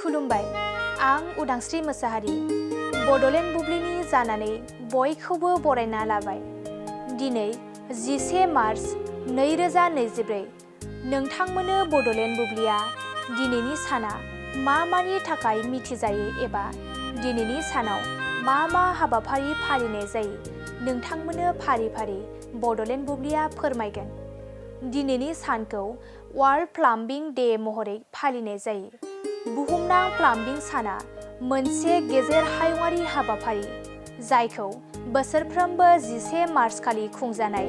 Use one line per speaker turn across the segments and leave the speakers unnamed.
खुलुमबाय आं उदांस्रि मोसाहारि बड'लेण्ड बुब्लिनि जानानै बयखौबो बरायना लाबाय। दिनै 11 मार्च 2024 नोंथांमोननो बड'लेण्ड बुब्लिया दिनैनि साना मानि थाखाय मिथिजायो एबा दिनैनि सानाव मा हाबाफारि फालिनाय जायो नोंथांमोननो फारि फारि बड'लेण्ड बुब्लिया फोरमायगोन। दिनैनि सानखौ वर्ल्ड प्लाम्बिं डे महरै फालिनाय जायो। बुहुमनां प्लाम्बिं साना मोनसे गेजेर हायुंआरि हाबाफारि जायखौ बोसोरफ्रोमबो 11 मार्च खालि खुंजानाय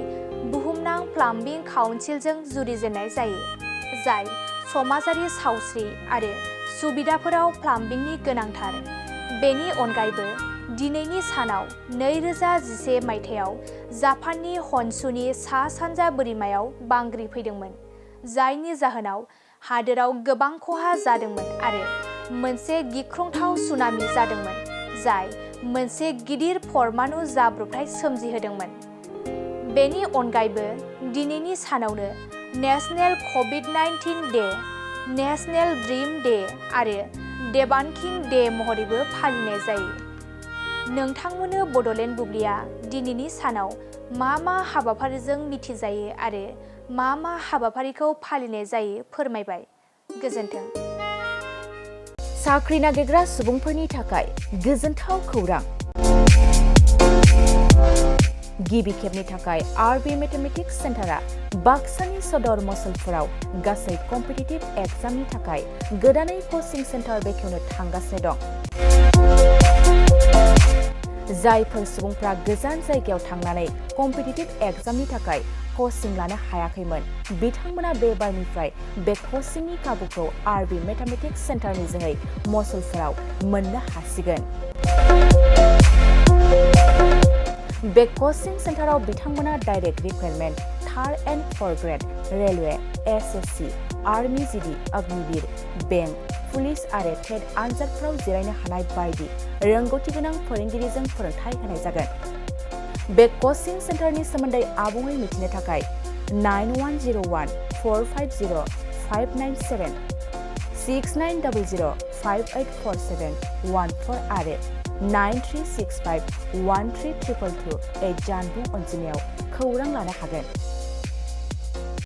बुहुमनां प्लाम्बिं काउन्सिलजों जुरिजेननाय जायो, जाय समाजारि सावस्रि आरो सुबिदाफोराव प्लाम्बिंनि गोनांथार। बेनि अनगायैबो दिनैनि सानाव 2011 मायथाइयाव जापाननि हनशुनि सा-सानजा बोरिमायाव बांग्रि फैदोंमोन, जायनि जाहोनाव हादोराव गोबां खहा जादोंमोन आरो मोनसे गिख्रंथाव सुनामि जादोंमोन, जाय मोनसे गिदिर परमाणु जाब्रबथाय सोमजिहोदोंमोन। बेनि अनगायैबो दिनैनि सानावनो नेशनेल कभिड-19 डे, नेशनेल ड्रीम डे आरो डेबानकिं डे महरैबो फालिनाय जायो। नोंथांमोननो बड'लेण्ड बुब्लिया दिनैनि सानाव मा हाबाफारिजों मिथिजायो आरो मा हाबाफारिखौ फालिनाय जायो फोरमायबाय। गोजोन्थों।
साख्रि नागिरग्रा सुबुंफोरनि थाखाय गोजोनथाव खौरां। गिबि खेबनि थाखाय आरबि मेथमेटिक्स सेन्टारा बाक्सानि सदर मसलपुराव गासै कम्पिटिटिभ एग्जामनि थाखाय गोदानै कचिं सेन्टार बेखेवनो थांगासिनो दं। जायफोर सुबुंफ्रा गोजान जायगायाव थांनानै कम्पिटिटिभ एग्जामनि थाखाय कचिं लानो हायाखैमोन, बिथांमोना बे बारनिफ्राय बे कचिंनि खाबुखौ आरबि मेथमेटिक्स सेन्टारनि जोहै मसलपुराव मोननो हासिगोन। बे कचिं सेन्टाराव बिथांमोना direct recruitment, 3rd and 4th grade, railway, SSC, army GD, Agniveer, bank, police आरो टेट आनजादफोराव जिरायनो हानाय बायदि रोंगौथि गोनां फोरोंगिरिजों फोरोंथाय होनाय जागोन। बे कचिं सेन्टारनि सोमोन्दै आबुङै मिथिनो थाखाय 9101 450 597, 6900 584714 आरो 9365 1322 जानबुं अनजिमायाव खौरां लानो हागोन।